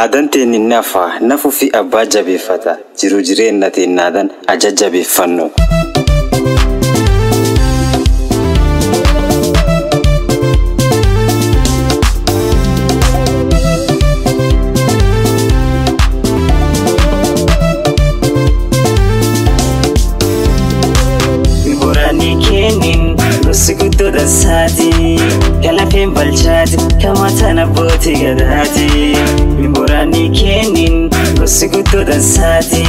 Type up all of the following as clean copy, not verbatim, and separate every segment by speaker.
Speaker 1: Aadaan teenni nafa nafuu fi abbaa jabeeffata. Jiru jireenya teennaadan ajajabeeffannu.
Speaker 2: Boraanii kennin gosi guddoo dansaati. Kalafeen balchaati kamataan abbootii gadaati. Boraanii kennin gosi guddoo dansaati.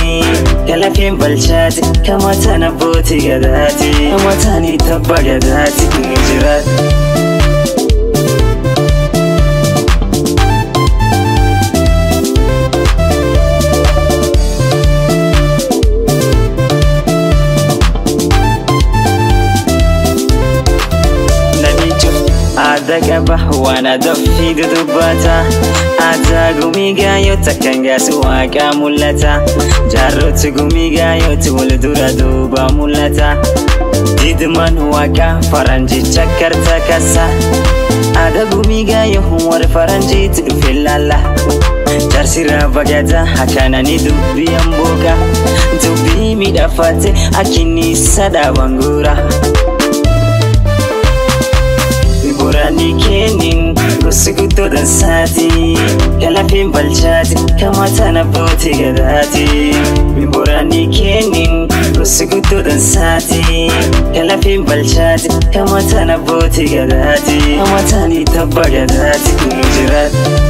Speaker 2: Kalafeen balchaati kamataan abbootii gadaati. Kamataan tabba gadaati nu jiraatu. Aadaa qaba waan aadaa ofii dudubbata. Aadaa gumii gaayota kan gaasu waaqaa mul'ata. Jaarroti gumii gaayoti wal dura duuba mul'ata. Didman waaqaa faranjicha karta kasa. Aadaa gumii gaayoo warra faranjiitti dhufe laala. Jaarsi raaba gadaa akkanani dubbii hambooqa. Dubbii miidhafate akkinisa dhaaban guura. Boraanii kennin gosi guddoo dansaati. Kalafeen balchaati kamataan abbootii gadaati. Boraanii kennin gosi guddoo dansaati. Kalafeen balchaati kamataan abbootii gadaati. Kamataan tabba gadaati nu jiraatu.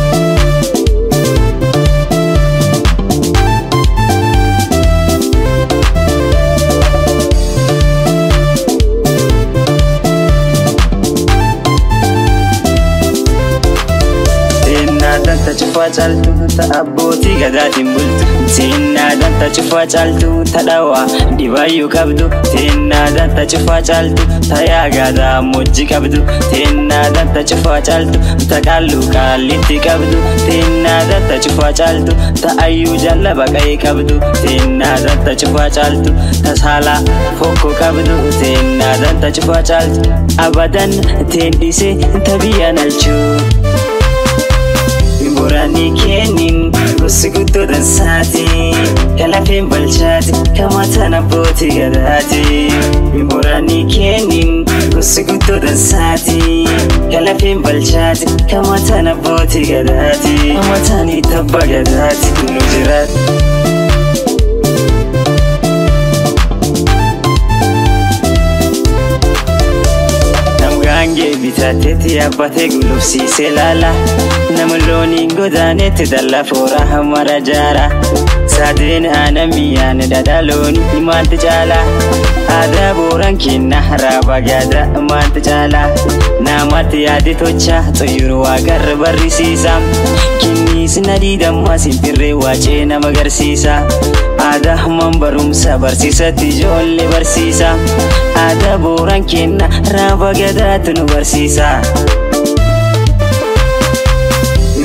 Speaker 2: Danta cufaa caaltu ta abbootii gadaatiin bultu. Teennaa danta cufaa caaltu ta dhawaa dhibaayyuu qabdu. Teennaa danta cufaa caaltu ta yaagadaa mojji qabdu. Teennaa danta cufaa caaltu ta qaalluu qaallitti qabdu. Teennaa danta cufaa caaltu ta ayyuu jalla baqa'ee qabdu. Teennaa danta cufaa caaltu ta saalaa fokkoo qabdu. Teennaa danta cufaa caaltu abadan teen dhiisee ta biyyaan alchuu. Boraanii kennin gosi guddoo dansaati. Kalafeen balchaati kamataan abbootii gadaati. Boraanii kennin gosi guddoo dansaati. Kalafeen balchaati kamataan abbootii gadaati. Kamataan tabba gadaati nu jiraatu. Gaangee bitateetti yaabbatee gulufsiisee laala. Nama looniin godaanetti dallaa foora hamara jaara. Saadeen aannan mi'aan dhadhaa loonii maaltu caala? Aadaa booraan kenna raaba gadaa maaltu caala? Namatti yaade tocha xuyyoor waaqarra barrisiisa. Kinniisna diidammaa simbirree waacee nama agarsiisa. Aadaa hammaan barumsa barsiisatti ijoollee barsiisa. Aadaa booraan kenna raaba gadaatu nu barsiisa.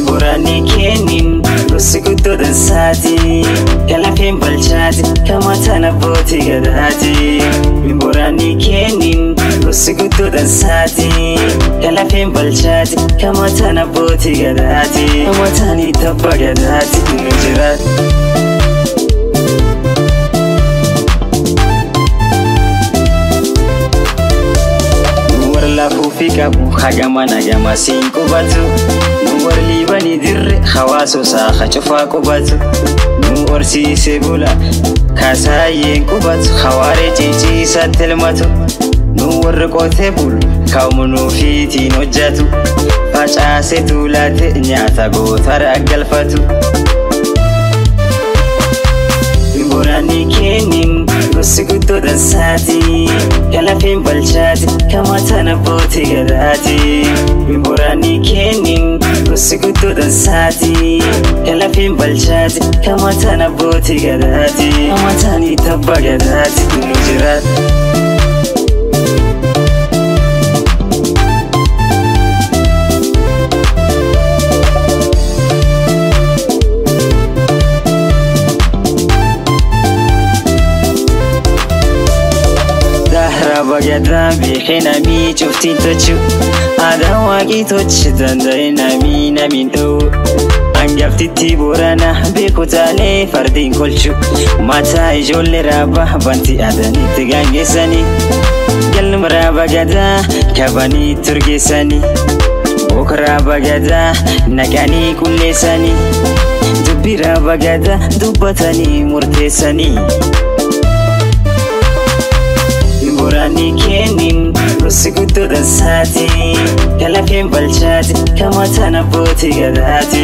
Speaker 2: Boraanii kennin gosi guddoo dansaati. Kalafeen balchaati kamataan abbootii gadaati. Boraanii kennin gosi guddoo dansaati. Kalafeen balchaati kamataan abbootii gadaati. Kamataan tabba gadaati nu jiraatu. Lafuufi qabu hagama nagama siin qubatu. Nu warri liibanii dirre hawaasoosaa hacufaa qubatu. Nu horsiisee bula kasaayyeen qubatu hawaaree ciciisatti elmatu. Nu warri qotee bulu kaamunuufiitiin hojjatu. Facaasee tuulaate nyaata gootara galfatu. Boraanii kennin gosi guddoo dansaati. Kalafeen balchaati kamataan abbootii gadaati. Boraanii kennin gosi guddoo dansaati. Kalafeen balchaati kamataan abbootii gadaati. Kamataan tabba gadaati nu jiraatu. Raaba gadaa beekee namii cuftiin tochu. Aadaan waaqii tochi danda'e namii namiin dhowwu. Hangaftitti Boorana beeku taalee fardiin kolchu. Mataa ijoollee raaba banti aadaniitti gaangeessanii. Galma raaba gadaa kabanii turgeessanii. Boka raaba gadaa naqanii qulleessanii. Dubbii raaba gadaa dubbatanii murteessanii. Boraani kennin gosi guddoo dansaati. Kalafeen balchaati kamataan abbootii gadaati.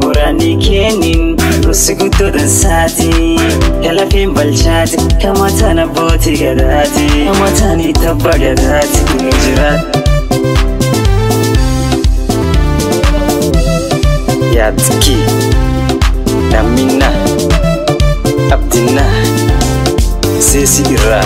Speaker 2: Boraani kennin gosi guddoo dansaati. Kalafeen balchaati kamataan abbootii gadaati. Kamataan itti abbaa gadaati nu jiraatu.
Speaker 1: Yaatki namminna abdinna seesi irraa.